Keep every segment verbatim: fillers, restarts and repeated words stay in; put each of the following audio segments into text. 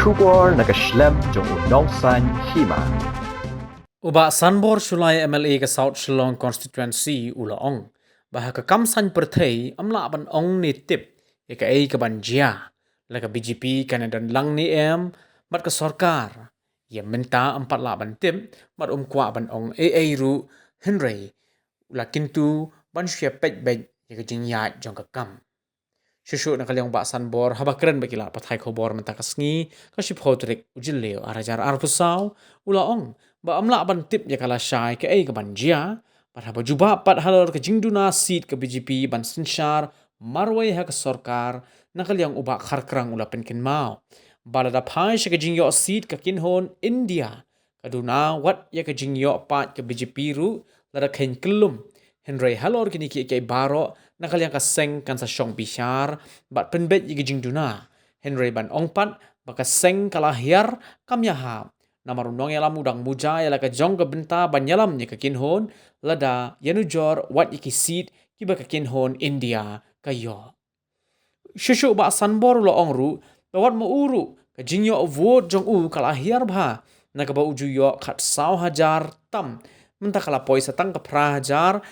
Khubor na ka shlem jong u Nongsaiñ Hima. U Bah Sanbor Shullai, M L A ka South Shillong Constituency, u la ong ba ha ka kam saiñ pyrthei ym lah ban ong ne tip ïa kaei kaban jia, la ka B J P kan ïadon lang ne em bad ka sorkar. Ïa mynta ym pat lah ban tip bad um kwah ban ong ei ei ruh, hynrei u la kyntu ban shu ïa peit beit ïa ka jingïaid jong ka kam. Shuh shuh na ka liang u Bah Sanbor, haba kren bad ki lad pathai khubor mynta ka sngi, ka shiphew tarik u Jylliew ar hajar arphew saw, u la ong ba ym lah ban tip ïa ka lashai kaei kaban jia, bad haba jubab pat halor ka jingduna seat ka B J P ban synshar marwei ha ka sorkar, na ka liang u Bah Kharkrang u la pynkynmaw ba lada phai sha ka jingïoh seat ka kynhun India, ka duna wat ïa ka jingïoh paid ka B J P ruh lada kheiñ kyllum. Hynrei halor kine kiei kiei baroh, na ka liang ka seng kan sa shong bishar bad pynbeit ïa ka jingduna. Hynrei ban ong pat ba ka seng ka la hiar, kam ïahap. Namar u nongïalam u dang muja ïa la ka jong ka bynta ban ïalam ïa ka kynhun, lada ïanujor wat ïa ki seat kiba ka kynhun India ka ïoh. Shuh shuh u Bah Sanbor u la ong ruh ba wat ma u ruh, ka jingïoh vote jong u ka la hiar bha, na kaba u ju ïoh khatsaw hajar tam, mynta ka la poi sa tang ka phra hajar.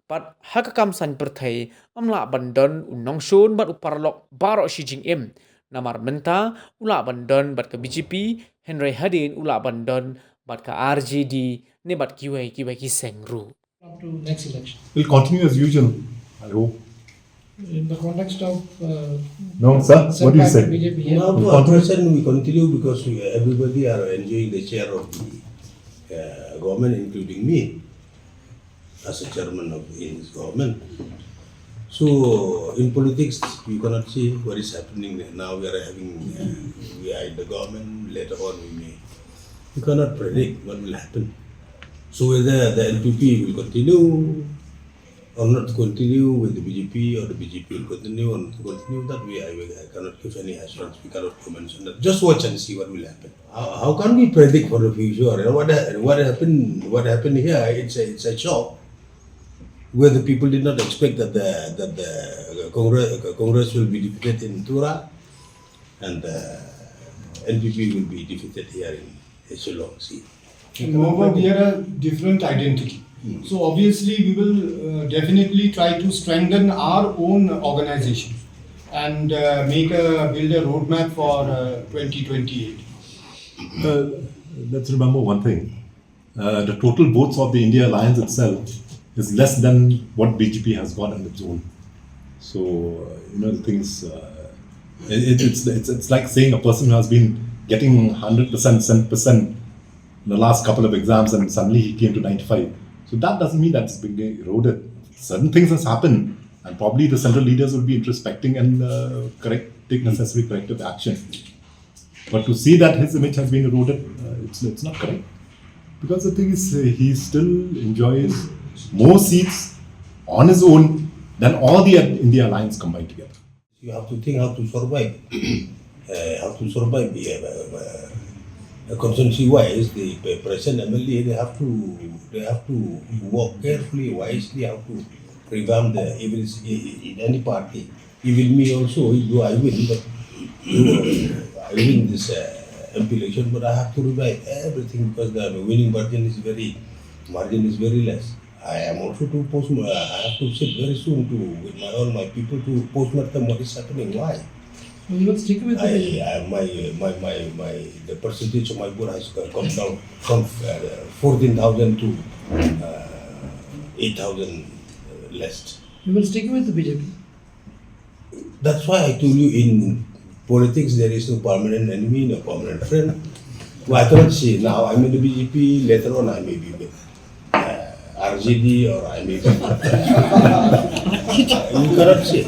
Bad ha ka kam saiñ pyrthei ym lah ban don u nongshun bad u paralok baroh shi jingim. Namar mynta u lah ban don bad ka B J P, hynrei hadien u lah ban don bad ka R J D ne bad kiwei kiwei ki seng ruh. Up to next election. We'll continue as usual, I hope. In the context of, uh, No, sir, what do you setback say? To B J P, yeah. Now, We'll to our continue. Question, we continue because we, everybody are enjoying the chair of the uh, government, including me, as a chairman of in this government. So, in politics, you cannot see what is happening. Now we are having, uh, we are in the government, later on we may. You cannot predict what will happen. So whether the N P P will continue or not continue with the B J P, or the B J P will continue or not continue, that we, I, I cannot give any assurance. We cannot comment on that. Just watch and see what will happen. How, how can we predict for the future? And what ha-, what happened? What happened here? It's a, it's a shock. Where the people did not expect that the, that the Congress, Congress will be defeated in Tura, and the N P P will be defeated here in Shillong. See. And moreover, we are a different identity. Hmm. So obviously, we will, uh, definitely try to strengthen our own organization and, uh, make a, build a roadmap for, uh, twenty twenty-eight. Uh, let's remember one thing. Uh, the total votes of the India Alliance itself is less than what B J P has got on its own. So, uh, you know, the thing is, uh, it, it's, it's, it's like saying a person who has been getting hundred percent, cent percent in the last couple of exams and suddenly he came to ninety-five. So that doesn't mean that's been eroded. Certain things has happened, and probably the central leaders will be introspecting and, uh, correct, take necessary corrective action. But to say that his image has been eroded, uh, it's, it's not correct. Because the thing is, uh, he still enjoys more seats on his own than all the, in the alliance combined together. You have to think how to survive. Uh, how to survive, uh, uh, uh, constituency wise, the p-, present M L A, they have to, they have to work carefully, wisely, how to revamp the every, in any party. Even me also, though I win, but though I win this, uh, M P election, but I have to revise everything because the winning margin is very, margin is very less. I am also to post, uh, I have to sit very soon to, with my, all my people to postmortem what is happening, why. You will stick with I, the I, my, my, my, my, the percentage of my vote has come down from, uh, fourteen thousand to, uh, eight thousand less. You will stick with the B J P. That's why I told you in politics there is no permanent enemy, no permanent friend. Well, I cannot say now I'm in the B J P, later on I may be with, uh, R J D or I may be with, you cannot say.